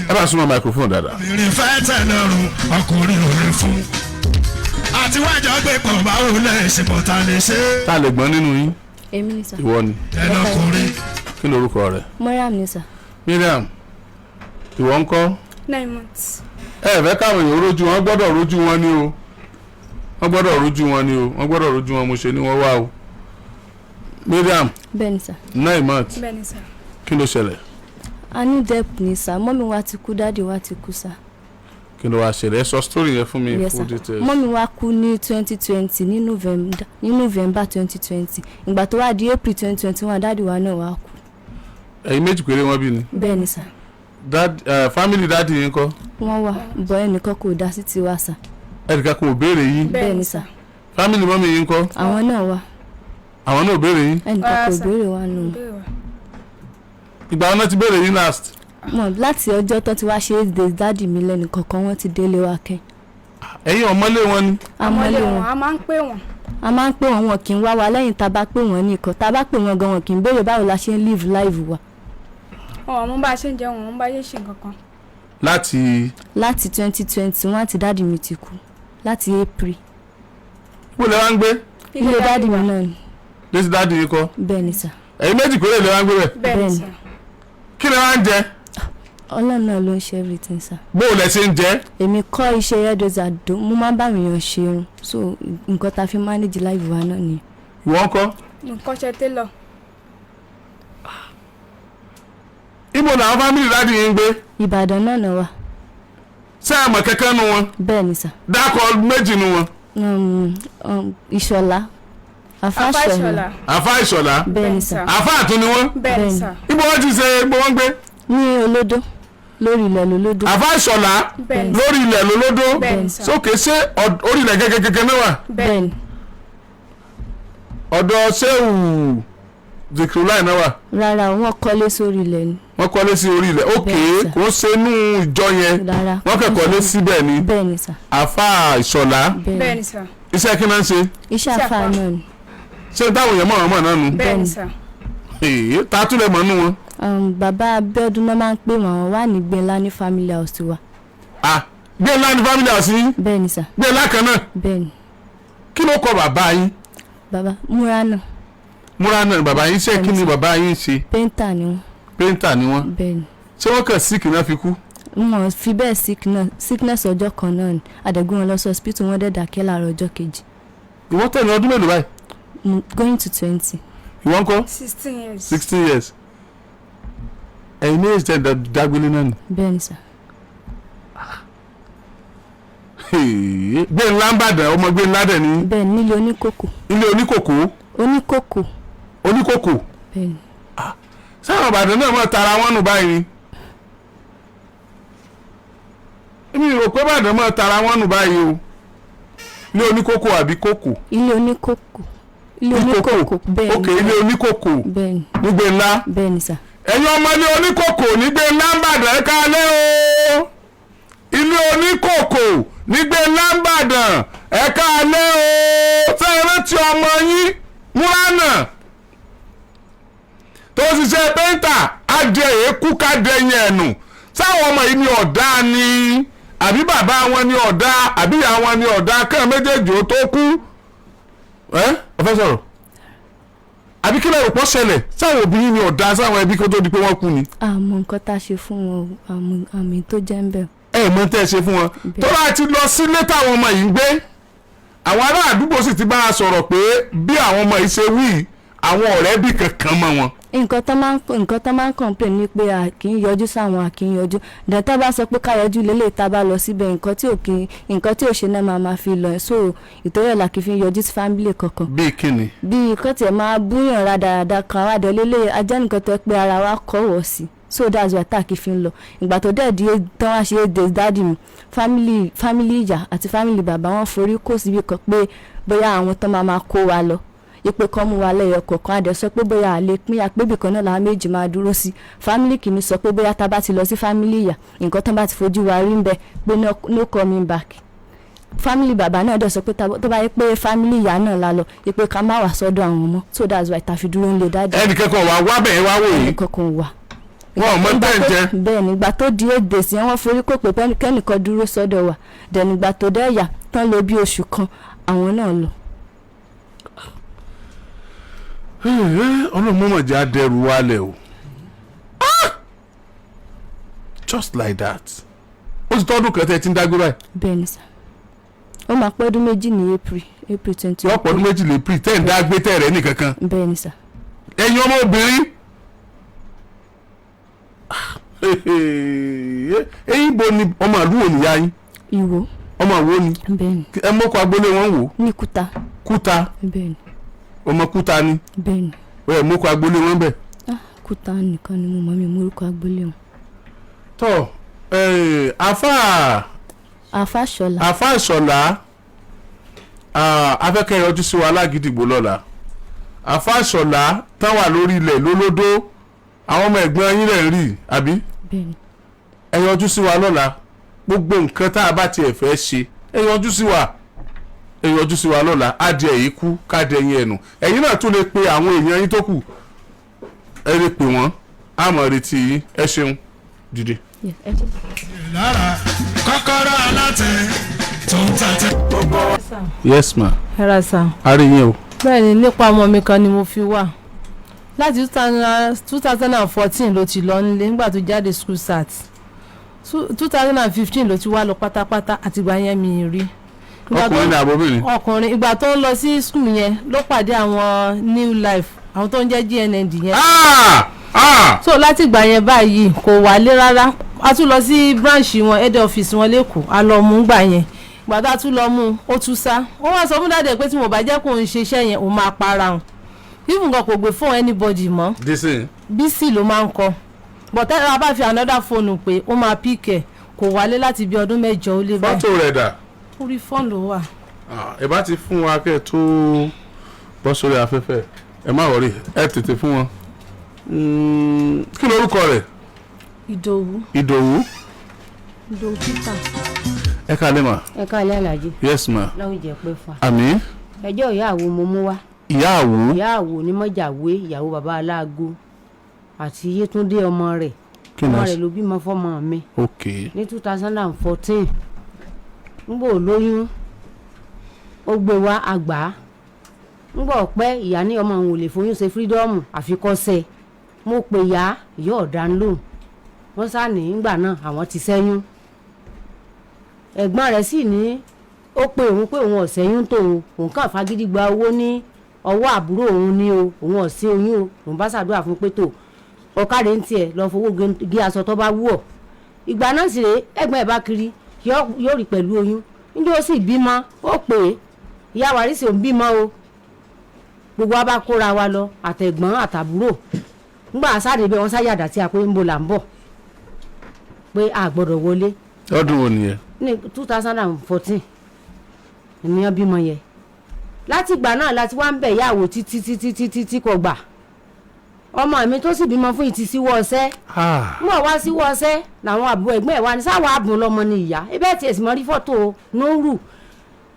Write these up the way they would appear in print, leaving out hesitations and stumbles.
Ẹ bá súnmọ́ microphone dáadáa. Obìnrin fẹ́ tẹ̀ lọ́rùn, ọkùnrin ò lè fún. Àti wájọ gbé pọ̀, báwo lẹ̀ ṣe mọ̀ ta lè ṣe. Ta lè gbọ́n nínú yín? Èmi ni sir. Ìwọ ni? Tẹ̀lọ́kùnrin. Kí ni orúkọ rẹ? Mariam ni sir. Miriam, ìwọ ń kọ́? 9 months. Ẹ fẹ́ káwọn èèyàn rójú wọn, gbọ́dọ̀ rójú wọn ni o, wọ́n gbọ́dọ̀ rójú wọn ni o, wọ́n gbọ́dọ̀ rójú wọn. Mo ṣe ni wọ́n wá o. Miriam? Bẹ́ẹ̀ ni sir. 9 months? Bẹ́ẹ̀ ni sir. Kí ló ṣẹlẹ̀? A ní help ni sir. Mummy wa ti kú, daddy wa ti kú sir. Kí ló wá ṣẹlẹ̀? Ẹ sọ story yẹn fún mi. Yes, full sir. details. Mummy wa kú ní 2020, ní November 2020. Ìgbà tó wá di April 2021, daddy wa náà wá kú. Ẹ̀yin méjì péré wọ́n bí ni? Bẹ́ẹ̀ ni sir. Dad, family daddy yín kọ́? Wọ́n wà, bọ́ ẹnìkan kò dá sí tiwa sir. Ẹnìkan kò béèrè yín? Bẹ́ẹ̀ ni sir. Family mummy yín kọ́? Àwọn náà wà. Àwọn náà ò béèrè yín? Ẹnìkan Rárá, kò sir. béèrè wa nù. Béèrè wa. Ìgbà wọn náà ti béèrè yín last? Wọn láti ọjọ́ tó ti wá ṣe 8 days daddy mi, lẹ́nu kankan wọ́n ti délé wa kẹ́. Ẹ̀yin ọmọlé wọn ni? Àmọ́lé wọn. A máa ń pè wọ́n. A máa ń pè wọ́n, wọn kì í wá wa. Lẹ́yìn tá a bá pè wọ́n nìkan, tá a bá pè wọ́n gan, wọn kì í béèrè báwo la ṣe ń live life wa. Wọn ò mú bá a ṣe ń jẹun, wọn ò mú bá a ṣe ń ṣe nǹkan kan. Láti? Láti 2021 tí daddy mi ti kú, láti April. Ibo lẹ wá ń gbé? Ilé daddy mi náà ni. Létí daddy yín kọ́? Bẹ́ẹ̀ ni sir. Ẹ̀yin méjì péré lẹ wá ń gbé bẹ̀? Bẹ́ẹ̀ ni. Bẹ́ẹ̀ ni. Sir. Kí lẹ wá ń jẹ? Ọlọ́run náà ló ń ṣe everything, sir. Bó o lẹ ṣe ń jẹ? Èmi kọ́ iṣẹ́ hairdresser dó, mo máa ń bá àwọn èèyàn ṣe irun, so nǹkan tá a fi manage life wa náà ni. Ìwọ ń kọ́? Nǹkan ṣe tailor. Ibo làwọn family daddy yín ń gbé? Ìbàdàn náà náà wà. Ṣé àmọ̀ kẹ́kẹ́ nu wọn? Bẹ́ẹ̀ ni sir. Dákọ̀ méjì nu wọn. Ìṣọ̀lá, Àfáà Ìṣọ̀lá. Àfa Ìṣọ̀lá? Bẹ́ẹ̀ ni sir. Àfa àtún ni wọn? Bẹ́ẹ̀ ni Bẹ́ẹ̀ ni. sir. Ibo wọn ti ṣe, ibo wọn gbé? Ní Olódó, lórí ilẹ̀ lólódó. Àfa Ìṣọ̀lá? Bẹ́ẹ̀ ni. Lórí ilẹ̀ lólódó? Bẹ́ẹ̀ ni sir. Sókè ṣé orí ilẹ̀ gẹ́gẹ́gẹ́gẹ́ náà wà? Bẹ́ẹ̀. Bẹ́ẹ̀ ni. Ọ̀dọ̀ Ṣéwù Zikirulai náà wà? Rárá, wọ́n kọ́lé sórí ilẹ̀ ni. Wọ́n kọ́lé sí orí ilẹ̀, ókè. Bẹ́ẹ̀ sir. Kò ṣe inú ìjọ yẹn? Rárá. Wọ́n kẹ́kọ̀ọ́ lé síbẹ̀ ni? Bẹ́ẹ̀ ni sir. Àfa Ìṣọ̀lá? Bẹ́ẹ̀ Bẹ́ẹ̀ ni. ni sir. Iṣẹ́ kí náà ń ṣe? Iṣẹ́ Iṣẹ́ àfáà àfáà. náà ni. Ṣé táwọn èèyàn mọ̀ ọ́n mọ̀ náà nu? Bẹ́ẹ̀ ni Bẹ́ẹ̀ ni. sir. Èyí tá a tún lè mọ̀ nú wọn? Bàbá Abíọ́dún náà máa ń pè wọ́n, àwọn wà ní Gbẹ̀ńlá ní family house wa. Ah, gbé ńlá ní family house yín? Bẹ́ẹ̀ ni sir. Gbé ńlá kan náà? Bẹ́ẹ̀ ni. Kí ló kọ bàbá yín? Bàbá Múra náà. Múra náà ni bàbá yín. Ṣé kí ni bàbá yín ṣe? Painter ni wọ́n. Painter ni wọ́n? Bẹ́ẹ̀ ni. Ṣé wọ́n kàn sick náà fi kú? Wọn fi bẹ́ẹ̀ sickness ọjọ́ kan náà ni àdẹ̀gbọ́n wọn lọ sí hospital, wọ́n dẹ̀ dákẹ́ láàárọ̀ ọjọ́ kejì. Ìwọ tẹ̀lé ọdún mélòó báyìí? Going to 20. Ìwọ ń kọ́? 16 years. 16 years. Ẹ̀yin méjì tẹ̀ dágbélé náà ni? Bẹ́ẹ̀ ni sir. Gbé ńlá ń bàdàn, ọmọ gbé ńlá dẹ̀ ní? Bẹ́ẹ̀ ni, nílé oníkókò. Ilé oníkòkò? Oníkókò. Oníkòkò? Bẹ́ẹ̀ ni. Sáwọn Ìbàdàn náà mọ̀ tara wọn nù báyìí ni? Èmi rò pé Ìbàdàn mọ̀ tara wọn nù báyìí o. Ilé oníkókò àbí kòkò? Ilé oníkókò, ilé oníkókò, bẹ́ẹ̀ Ok. ni. Ilé oníkòkò? Bẹ́ẹ̀ ni. Nígbè ńlá? Bẹ́ẹ̀ ni sir. Ẹ̀yin ọmọ ilé oníkòkò nígbè ńlá ń bàdàn, ẹ káalẹ́ o. Ilé oníkòkò nígbè ńlá ń bàdàn, ẹ káalẹ́ o. Ṣé ẹ rántí ọmọ yín Múránà tó ṣiṣẹ́ painter, adìẹ èékú kádẹ́yìn ẹ̀nù? Sáwọn ọmọ yìí ni ọ̀dá ni, àbí bàbá wọn ni ọ̀dá, àbí ìyá wọn ni ọ̀dá, kàn méjèèjì ó tó kú? Ẹ ọ fẹ́ sọ̀rọ̀, àbí kí lè rò pọ̀ ṣẹlẹ̀? Sáwọn òbí yìí ni ọ̀dá, sáwọn ẹbí, kó tó di pé wọ́n kú ni? Àmọ́ nǹkan tá a ṣe fún wọn o, àmọ́ àmì tó jẹ́ ń bẹ̀. Ẹ mọ tẹ́ ẹ ṣe fún wọn. Bẹ́ẹ̀. Tó bá ti lọ sílé táwọn ọmọ yìí ń gbé, àwọn ará àdúgbò sì ti bá a sọ̀rọ̀ pé bí àwọn ọmọ yìí ṣe wí, àwọn ọ̀rẹ́ bí kankan mọ́ wọn. Nǹkan tó máa ń complain ni pé a kì í yọjú sáwọn, a kì í yọjú dàtà. Bá sọ pé ká yọjú lélẹ̀, tá a bá lọ síbẹ̀, nǹkan tí ò ṣe náà máa fi lọ. So ìtọ́jú ẹ̀ la kì í fi yọjú sí family kankan. Bíi kíni? Bí nǹkan tiẹ̀ máa búyàn rádaràda kan wá dé lélẹ̀, ajá nǹkan tó pé ara wa kọ̀ wọ̀ sí. So that's why tá a kì í fi ń lọ. Ìgbà tó dẹ̀ di tán wá ṣe 8 days daddy mi, family ìyá àti family bàbá wọn forí kò síbi kan pé bóyá àwọn tán máa máa kó wa lọ, ipe kan mú wa lẹ́yọ kọ̀ọ̀kan. Àdẹ sọ pé bóyá àlè pín apébì kan náà làwọn méjì máa dúró sí. Family kìíní sọ pé bóyá tá a bá ti lọ sí family ìyá, nǹkan tán bá ti fojú wa rí ń bẹ, pé no coming back. Family bàbá náà dẹ̀ sọ pé tó bá yẹ pé family ìyá náà la lọ, ipe ká má wà sọ́dọ̀ àwọn ọmọ. So that's why ta fi dúró ń lè daddy. Ẹnì kankan wà wá bẹ́ẹ̀ wá wò yìí? Ẹnì kankan wà. Wọn ò mọ Ìgbà tẹ́ ń tó- jẹ. Bẹ́ẹ̀ ni, ìgbà tó di 8 days yẹn, wọ́n forí kò pé kẹ́nìkan dúró sọ́dọ̀ wa. Then ìgbà tó dẹ́ yà tán lò bí oṣù kan, àwọn náà lọ. Ọlọ́run mọ̀mọ̀ jẹ́ adẹ́rù wálẹ̀ o. Ah! Just like that, ó ti tọ́dún kan tẹ́ ẹ ti ń dágbé báyìí? Bẹ́ẹ̀ ni sà, ó máa pẹ́ ọdún 2 ní April, April 20. Tí ọ̀pọ̀ ọdún 2 lè pè tẹ́ ẹ̀ ń dágbé tẹ́ rẹ̀ nìkankan? Bẹ́ẹ̀ ni sà. Ẹ̀yin ọmọ obìnrin, ẹ̀yin bo ni ọmọ àlúwò nìyá yín? Ìwó. Ọmọ àwo ni? Bẹ́ẹ̀ ni. Ẹ mọ́kọ agboolé wọn wò? Ní Kúta. Kúta? Bẹ́ẹ̀ ni. Ọmọ Kúta ni? Bẹ́ẹ̀ ni. Ẹ mọ́kọ agboolé wọn bẹ̀? Ah, Kúta nìkan ni mo mọ̀, mi mú orúkọ agboolé wọn. Tọ́ ẹ̀ afa. Àfàṣọlá. Afa Ìṣọ̀lá, afẹ́kẹ́ yọjú sí wa alágídìgbò lọ́la. Afa Ìṣọ̀lá tán wà lórí ilẹ̀ lólódó, àwọn ọmọ ẹ̀gbọ́n yín rẹ̀ ń rí àbí? Bẹ́ẹ̀ ni. Ẹ yọjú sí wa lọ́la. Gbogbo nǹkan tá a bá tiẹ̀ fẹ́ ṣe, ẹ yọjú sí wa, ẹ yọjú sí wa lọ́la. Adìẹ yìí kú káàdì ẹyin ẹnu. Ẹ̀yin náà tún lè pe àwọn èèyàn yín tó kù, ẹ lè pè wọ́n, á mọ̀ retí yín. Ẹ ṣeun, dìde. Yeah, ẹ ṣé. Lára kọ́kọ́rọ́ alátẹ tó ń tàtẹ. Yes ma. Ẹ ra sà. A rí yín o. Bẹ́ẹ̀ ni, nípa ọmọ mi kan ni mo fi wà. Láti 2014 ló ti lọ nílé nígbà tó jáde school cert. 2015 ló ti wá lọ pátápátá. Àtìgbà yẹn mi ì rí. Ìgbà tó- Ọkùnrin ní àbóbìnrin? Ọkùnrin. Ìgbà tó ń lọ sí school yẹn ló pàdé àwọn New Life, àwọn tó ń jẹ́ GNND yẹn. Ah! Ah! So láti ìgbà yẹn báyìí kò wálé rárá. A tún lọ sí branch wọn, head office wọn lẹ́kọ̀ọ́, a lọ mú gbà yẹn. Ìgbà tá a tún lọ mú, ó tún sá. Wọ́n wá sọ fún daddy pé tí mo bá jẹ́ kó ń ṣe iṣẹ́ yẹn, òun máa para òun. Even gan kò gbé fóònù anybody mọ́. Dísìn. Bísí ló máa ń kọ, but tẹ́lẹ̀ a bá fi another phone pé ó máa pick ẹ̀. Kò wálé láti bí ọdún 8 ó lé báyìí. Fọ́tò rẹ̀ dà? Orí fóònù ló wà. Ah, ẹ bá ti fún wa kẹ́ ẹ tó bọ́ sórí afẹ́fẹ́. Ẹ má wọrí, ẹ tètè fún wọn. Kí lorúkọ rẹ̀? Ìdòwú. Ìdòwú. Ìdòwú Peter. Ẹ kálẹ́ mà. Ẹ káàlẹ́, Aláàjì. Yes ma. Lọ́hùn jẹ́ pé fún wa. Àmín. Ẹjọ́ ìyáàwó mo mú wá. Ìyá àwò. Ìyáàwó ní mọ́jàwé, ìyàwó bàbá aláàgó àti Yétúndé ọmọ rẹ̀. Kí ni Ọmọ a rẹ̀ ṣe? ló bímọ fọ́mọ mi ní 2014. Ń bò lóyún, ó gbé wá àgbà. Ń bọ̀ pẹ́, ìyá ní ọmọ òun ò lè foyún ṣe freedom, àfikọ́sẹ̀. Mo pè yá, ìyá ọ̀dà ń lò wọ́n sá ní ìgbà náà àwọn ti ṣẹ́yún. Ẹ̀gbọ́n rẹ̀ sì ní ó pe òun pé òun ọ̀sẹ́yún tóun, òun kàn fagídí gba owó ní ọwọ́ àbúrò òun ní o, òun ọ̀sẹ́ oyún o. Òun bá ṣàdúrà fún pé tó ọ̀kadì ń tiẹ̀ lọ fowó gé aṣọ tó bá wù ọ́. Ìgbà náà sì rèé, ẹ̀gbọ́n ẹ̀ bá kiri yóò rí pẹ̀lú oyún níjẹ́, ó sì bímọ. Ó pè é, ìyá wàrísì òun bímọ o. Gbogbo wa bá kóra wa lọ, àtẹ̀gbọ́n àtàbúrò. Ńgbà sáde bẹ́ẹ̀, wọ́n sáyàdà tí a pé ń bo là ń bọ̀, pé a gbọ́dọ̀ wọlé. Ọdún wo nìyẹn? Ní 2014 ènìyàn bímọ yẹn. Láti ìgbà náà láti wá ń bẹ̀ yàwó títí títí títí tí kò gbà. Ọmọ mi tó sì bímọ fún ìtì síwọ́ ọsẹ́. Ah. Ń wọ̀ wá síwọ́ ọsẹ́ làwọn àbúrò ẹ̀gbọ́n ẹ̀ wá ní sáwọ́ àbùn lọ́mọ ni ìyá ebẹ́ tiẹ̀ sì mọ́ rí fọ́tò Núrù.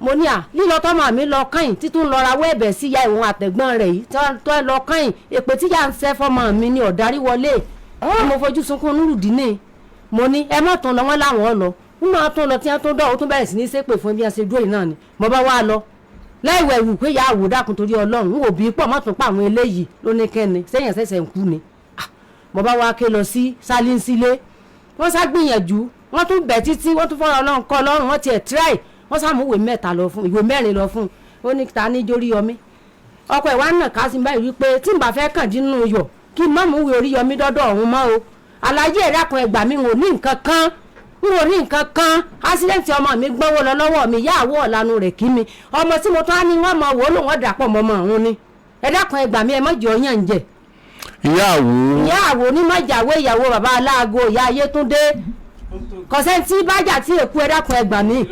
Mo ní à lílọ tọ́mọ mi lọ kàn títún lọ rawọ́ ẹ̀bẹ̀ sí ìyá ìwọ̀n àtẹ̀gbọ́n rẹ̀ yìí tó lọ kàn. Èpè tíyà ń sẹ́ fọmọ mi ní ọ̀darí wọlé. Mo fojú sunkún Núrù dínì. Mo ní ẹ mọ̀ tún lọ, wọ́n láwọn lọ. Ń máa tún lọ tí wọ́n tún dọ̀, ó tún bẹ̀rẹ̀ sí ní ṣépè fún bí wọ́n ṣe dúró yìí náà ni. Mo bá wá lọ láìwẹ̀ wù pé ìyá àwò dákun torí Ọlọ́run n ò bí pọ̀ mọ́ tún pa àwọn eléyìí lóní kẹ́ni sẹ́yìn ṣẹ̀ṣẹ̀ ń kú ni. Ah, mo bá wá ké lọ sí sálínsílé. Wọ́n sá gbìyànjú, wọ́n tún bẹ̀ títí, wọ́n tún fọ́nrán Ọlọ́run kọ́ lọ́rùn. Wọ́n tiẹ̀ try, wọ́n sá mú ìwé mẹ́ta lọ fún, ìwé mẹ́rin lọ fún. Ó ní ta ní jórí yọmí. Ọkọ ẹ̀ wá nà ká sí báyìí wípé tí n bá fẹ́ kàn dínú yọ̀, kí n má mú ìwé orí yọmí dọ́dọ̀ ọ̀hún mọ́ o. Aláyé ẹ̀rá kan, ẹgbà mi, n ò ní nǹkan kan, n ò ní nǹkan kan. Accident ọmọ mi gbọ́wọ́ lọ lọ́wọ́ mi, yá àwọ̀ ọ̀lànà rẹ̀ kí mi. Ọmọ tí mo tún á ní wọ́n mọ wò ó lòun ọ̀dà pọ̀ mọ́ ọmọ òun ni. Ẹ dákun, ẹgbà mi, ẹ má jẹ́ ọyàn ń jẹ. Ìyá àwò. Ìyá àwò onímọ̀jàwé, ìyàwó bàbá aláàgọ́, ìyá Ayétúndé kọ̀sẹ́ntì bájà tí èkú. Ẹ dákun, ẹgbà mi,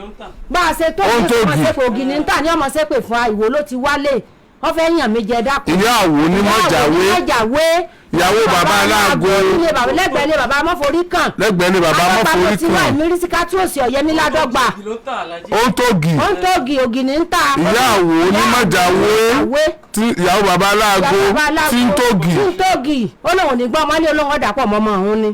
bá a ṣe tó Ó ń ní tó ọmọ gì. sẹ́pẹ̀ ògì ní ta ní ọmọ sẹ́pẹ̀ fún wa. Ìwò ló ti wálé. Wọ́n fẹ́ yàn mí jẹ, dákun. Ìyá àwò ní mọ̀jáwé. Mọ̀jáwé. Ìyàwó bàbá aláàgó. Ilé bàbá, lẹ́gbẹ̀ẹ́ ilé bàbá mọ́forí kàn. Lẹ́gbẹ̀ẹ́ ní bàbá mọ́forí tí wà kan. Mírísíkà tí òsì ọ̀yẹ́mí ládọ́gba. Ó ń tóògì. Ó ń tóògì, ògì ní ń ta. Ìyá àwò ní mọ̀jáwé. Mọ̀jáwé. Tí ìyàwó bàbá aláàgó tí ń tóògì. Tí ń tóògì. Ó lóun ò ní gbọ́ ọmọlé, olóhùn ọ̀dà pọ̀ mọ́mọ́ òun ni.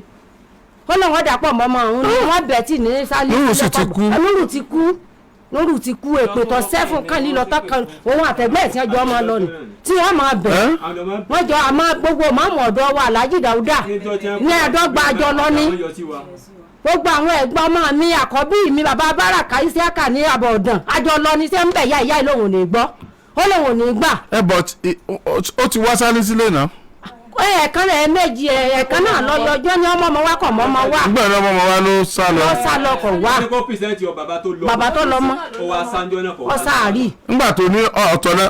Ó lóun ọ̀dà pọ̀ mọ́mọ́ òun ni. Wọ́n bẹ̀ tí ní sálí. Núrù sì ti kú. Núrù ti kú, Núrù ti kú. Èpè tó sẹ́fún kan lílọ tán òun àtẹ̀gbẹ́ ẹ̀ tí wọ́n jọ máa lọ nì tí wọ́n máa bẹ̀. Ẹ́? Wọ́n jọ àmọ́ gbogbo màmú ọ̀dọ́ wa, Alhaji Dáúdà ní àdọ́gba àjọ lọ ní gbogbo àwọn ẹ̀gbọ́n ọmọ mi, àkọ́bí mi, bàbá Báràkà Isiaka ní àbọ̀dàn, àjọ lọ ní sẹ́ ń bẹ̀. Yá ìyá ìlóhùn ò ní gbọ́, ó lóun ò ní gbà. Ẹ but ó ti wá sálé sílé náà. Ẹ̀ẹ̀kan náà, ẹ̀ẹ̀mejì, ẹ̀ẹ̀kan náà lọ yọjọ́ ní ọmọ ọmọ wa kọ̀ mọ́ ọmọ wa. Nígbà náà ọmọ wa ló sá lọ. Lọ sá lọ, kọ̀ wá. Ṣé kó pìsẹ́ǹtì ọ bàbá tó lọ? Bàbá tó lọ mọ́. Ó wá sanjọ́ náà kọ̀ wá. Ọ sáàrí. Nígbà tó ní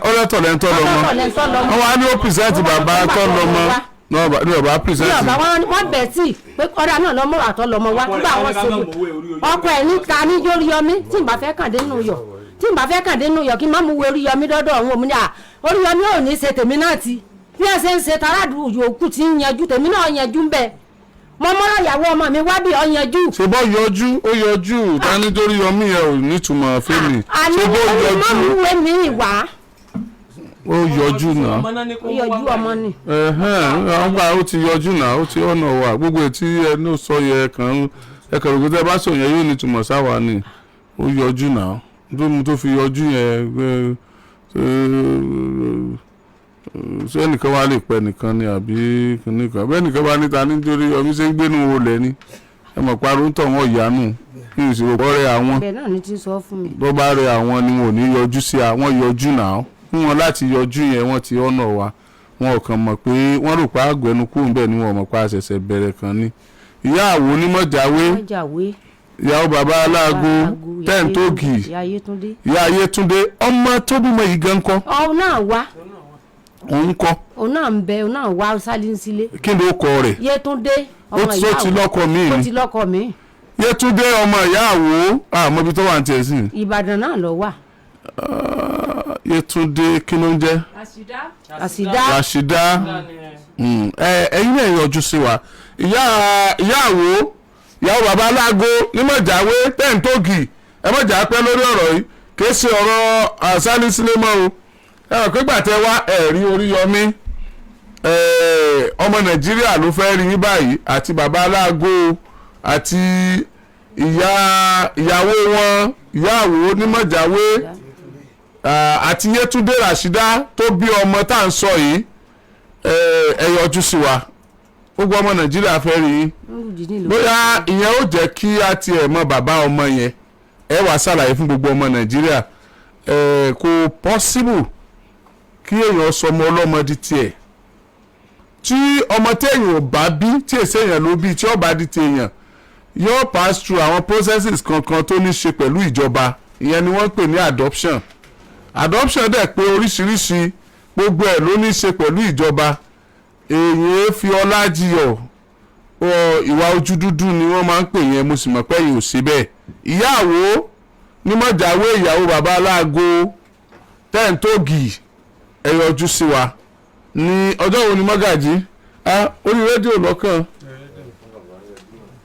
ọlẹ́tọ̀lẹ́ ń tọ́ lọ mọ́. Ọlọ́tọ̀ lẹ́ ń tọ́ lọ mọ́. Wọ́n wá ní ó pìsẹ́ǹtì bàbá tó lọ mọ́ ní ọba Ní pìsẹ́ǹtì. ọ̀bá wọn bẹ̀ tí pé ọ̀dà náà lọ́mọ àtọ́ lọ́mọ wa. Ọkọ rẹ̀ Nígbà wọn wá ní ká ṣe má mọ̀wé orí oyè. Ọkọ ẹ̀ níta ní Oríyọmí, tí n bá fẹ́ kàn dé nínú yọ̀, tí n bá fẹ́ kàn dé nínú yọ̀, kí n má mú wo Oríyọmí dọ́dọ̀ ọ̀hún. Òun ni à Oríyọmí ò ní ṣe tèmi náà ti bí ẹ ṣe ń ṣe tarádù yòókù tí ń yanjú, tèmi náà yanjú ń bẹ. Mo mọ́rọ̀ ìyàwó ọmọ mi wá bí ọ yanjú. Ṣe bọ́ yọjú, ó yọjú tani torí yọmí yẹn ò nítumọ̀ fẹ́mi. Àní Ṣe bó orí má mú yọjú? wo mi wá. Ó yọjú náà. Ọmọ náà ní kó Ó yọjú ọmọ ni. Ẹ̀hẹ́n, àwọn gbà ó ti yọjú náà, ó ti ọ̀nà wà. Gbogbo etí ẹnu sọ yẹ kàn ń ẹkàn rògbò tẹ bá sọ yẹn yóò nítumọ̀ sáwa ni. Ó yọjú náà tó mú tó fi yọjú yẹn. Ẹ, ẹ, ṣé ẹnìkan wá lè pẹ́ nìkan ni àbí nìkan bẹ́ẹ̀ nìkan bá níta nítorí ọmí ṣe ń gbénu wo lẹ̀ ni ẹ mọ̀ parọ́ ń tọ̀ wọ́n ìyanu kí n sì rò pọ́ rẹ àwọn. Bẹ́ẹ̀ náà ni ti sọ fún mi. Tó bá rẹ àwọn ni wọn ò ní yọjú sí àwọn yọjú náà fún wọn láti yọjú yẹn, wọ́n ti ọ̀nà wa. Wọn ò kàn mọ̀ pé wọ́n rò pé àgbẹ̀nu kúrò níbẹ̀ ni, wọn ò mọ̀ pé àṣẹ̀ṣẹ̀ bẹ̀rẹ̀ kan ni. Ìyá àwo onímọ̀jáwé. Mọ̀jáwé. Ìyàwó bàbá aláàgó tẹ́ǹtógì. Ìyá Yétúndé. Ìyá Ayétúndé, ọmọ tó bímọ yìí gan kọ́? Òun náà wá. Òun kọ́? Òun náà ń bẹ, òun náà wá sálí ń sílé. Kí ló kọ rẹ̀? Yétúndé. Ó Ọmọ ti ìyá ó ti àwò. lọ́kọ míì Ó ni? ti lọ́kọ mi. Yétúndé ọmọ ìyá àwo, àmọ́ ibi tó wà ní tiẹ̀ sí. Ìbàdàn náà lọ wà. Yétúndé kí ló ń jẹ́? Àsìdá. Rashida. Ẹ̀yin náà yọjú sí wa. Ìyá ìyáàwó, ìyàwó bàbá aláàgó nímọ̀jáwé tẹ́ǹtógì, ẹ mọ̀jà pẹ́ lórí ọ̀rọ̀ yìí, kìí ṣe ọ̀rọ̀ àṣálí sílé mọ́ o. Ẹ rò pé gbàtẹ́ wá ẹ̀rí Oríyọmí, ọmọ Nàìjíríà ló fẹ́ rí yín báyìí, àti bàbá aláàgó àti ìyá ìyàwó wọn, ìyáàwó nímọ̀jáwé, àti Yétúndé Rashida tó bí ọmọ tá à ń sọ yìí. Ẹ yọjú sí wa, gbogbo ọmọ Nàìjíríà fẹ́ rí yín. Bóyá ìyẹn ó jẹ́ kí á tiẹ̀ mọ bàbá ọmọ yẹn, ẹ wàá ṣàlàyé fún gbogbo ọmọ Nàìjíríà. Kò possible kí èèyàn sọmọ ọlọ́mọ di tiẹ̀. Tí ọmọ téèyàn ò bá bí, tí èsì èèyàn ló bí, tí ó bá di téèyàn, yóò pass through àwọn processes kankan tó ní ṣe pẹ̀lú ìjọba. Ìyẹn ni wọ́n ń pè ní adoption. Adoption dẹ̀ pé oríṣiríṣi, gbogbo ẹ̀ ló ní ṣe pẹ̀lú ìjọba. Èèyàn fi ọlá jiyọ̀ ọ, ìwà ojú dúdú ni wọ́n máa ń pè yẹn. Mo sì mọ̀ pé yìí ò sí bẹ́ẹ̀. Ìyáàwó nímọ̀jáwé, ìyàwó bàbá aláàgó tẹ́ǹtógì, ẹ yọjú sí wa ní ọjọ́ wo ni mọ́gàjí? Ah, orí rédíò lọ́kàn,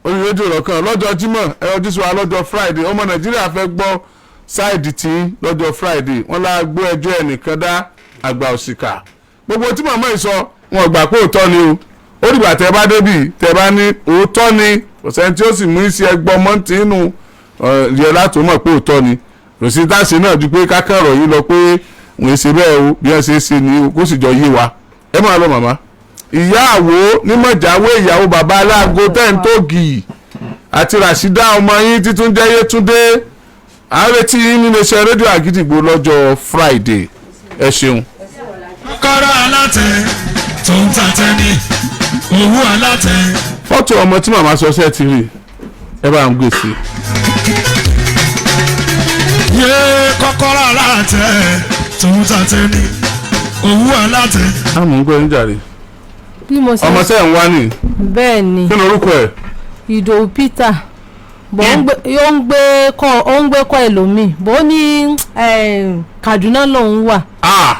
orí rédíò lọ́kàn lọ́jọ́ Jímọ̀. Ẹ yọjú sí wa lọ́jọ́ Friday. Ọmọ Nàìjíríà fẹ́ gbọ́ side tí lọ́jọ́ Friday. Wọ́n lá gbọ́ ẹjọ́ ẹnìkan dá àgbà òsìkà. Gbogbo tí màmá yìí sọ, wọn gbà pé òótọ́ ni o. Ó dìgbà tẹ bá débì, tẹ bá ní òótọ́ ni, kò sẹ́ni tí ó sì mú iṣẹ́ ẹgbọ́n mọ́ntì inú yẹ láti mọ̀ pé òótọ́ ni. Kò sí táṣe náà ju pé kákàrọ̀ yìí lọ pé wọ́n ṣe bẹ́ẹ̀ o, bí wọ́n ṣe ṣe ni o, kó sì jọ yé wa. Ẹ máa lọ màmá. Ìyáàwó nímọ̀jáwé, ìyàwó bàbá aláàgó tẹ́ǹtógì, àti Ràṣídà ọmọ yín títún jẹ́ Yétúndé, à ń retí yín nílé iṣẹ́ rédíò Àgídìgbò lọ́jọ́ Friday. Ẹ ṣeun. Kọ́kọ́rọ́ alátẹ tó ń ta tẹ́ni owó alátẹ. Fọ́tò ọmọ tí màmá sọ ṣẹ́ ti rí, ẹ bá ń gbé sí i. Yé, kọ́kọ́rọ́ alátẹ tó ń ta tẹ́ni owó alátẹ. Àmọ́ ń gbọ́ yín jàre. Bí mo ṣe Ọmọ sẹ́yìn wá ní. Bẹ́ẹ̀ ni. Kí ni orúkọ ẹ̀? Ìdòwú Peter bó ń gbé, ó ń gbé kọ́, ó ń gbé kọ́ ẹlòmíì bó ní Kaduna lòun wà. Ah.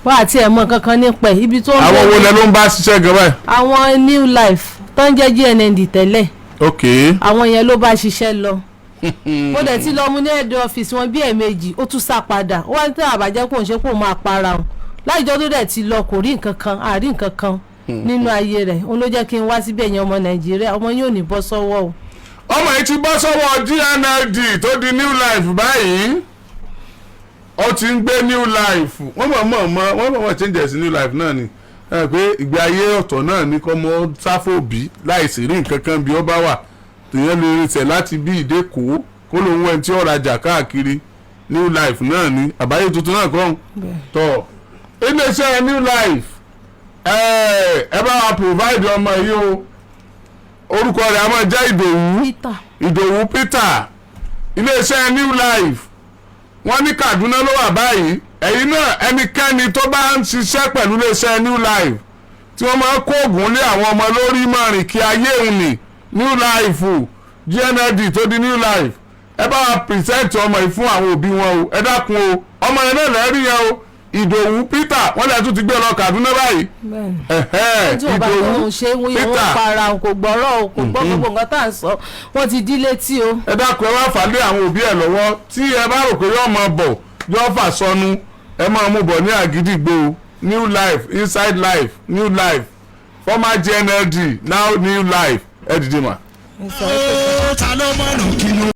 Wọ́n àti ẹ̀ mọ̀ kankan nípa ẹ̀ ibi tó ń Àwọn gbé. wo lẹ ló ń bá ṣiṣẹ́ gan báyìí? Àwọn New Life tó ń jẹ́ GNND tẹ́lẹ̀. Ok. Àwọn yẹn ló bá ṣiṣẹ́ lọ. Mo dẹ̀ ti lọ mú ní head office wọn bí ẹ̀ẹ̀mejì, ó tún sá padà. Ó wá ní tí àbájẹ́ kò ń ṣe kó máa para òun láìjọ́ tó dẹ̀ ti lọ, kò rí nǹkan kan, àrí nǹkan kan nínú ayé rẹ̀. Òun ló jẹ́ kí n wá síbẹ̀ yẹn. Ọmọ Nàìjíríà, ọmọ yóò ní bọ́ sọ́wọ́ o. Ọmọ yìí ti bọ́ sọ́wọ́ GNLD tó di New Life báyìí. Ó ti ń gbé New Life. Wọ́n mọ̀ mọ̀ mọ̀ wọ́n mọ̀ mọ̀ change sí New Life náà ni ẹ pé ìgbé ayé ọ̀tọ̀ náà ní kọ́ mọ́ sáfòbí láìsí rí nǹkan kan bí ó bá wà tèèyàn lè rinṣẹ̀ láti bí ìdẹ́kọ̀ọ́ kó lóun wẹ́n tí ó rajà káàkiri. New Life náà ni àbáyé tuntun náà kọ́ tọ́ iléeṣẹ́ New Life. Ẹ bá wa provide ọmọ yìí o. Orúkọ rẹ̀ a máa jẹ́ Ìdòwú. Peter. Ìdòwú Peter. Iléeṣẹ́ New Life, wọ́n ní Kaduna ló wà báyìí. Ẹ̀yin náà, ẹnikẹ́ni tó bá ń ṣiṣẹ́ pẹ̀lú iléeṣẹ́ New Life tí wọ́n máa ń kó oògùn lé àwọn ọmọ lórí márìn kí ayé òun ní New Life, GNLD tó di New Life, ẹ bá wa present ọmọ yìí fún àwọn òbí wọn o. Ẹ dákun o, ọmọ yẹn náà lẹ́rìí yẹn o, Ìdòwú Peter. Wọ́n lè tún ti gbé lọ Kaduna báyìí. Ẹ̀hẹ́, Tí wọ́n bá tó ń ṣe wọ́n yóò Peter. para òun, kò gbọ́rọ̀ o, kò gbọ́ gbogbo nǹkan tá à ń sọ. Wọ́n ti dí létí o. Ẹ dákun, ẹ wá fà lé àwọn òbí ẹ lọ́wọ́. Tí ẹ bá rò pé yóò máa bọ̀, yóò fà sọnù, ẹ máa mú bọ̀ ní Àgídìgbò. New Life, Inside Life, New Life, former GNLD, now New Life. Ẹ dìde mà. Ó ta ló mọ̀nà kí ló.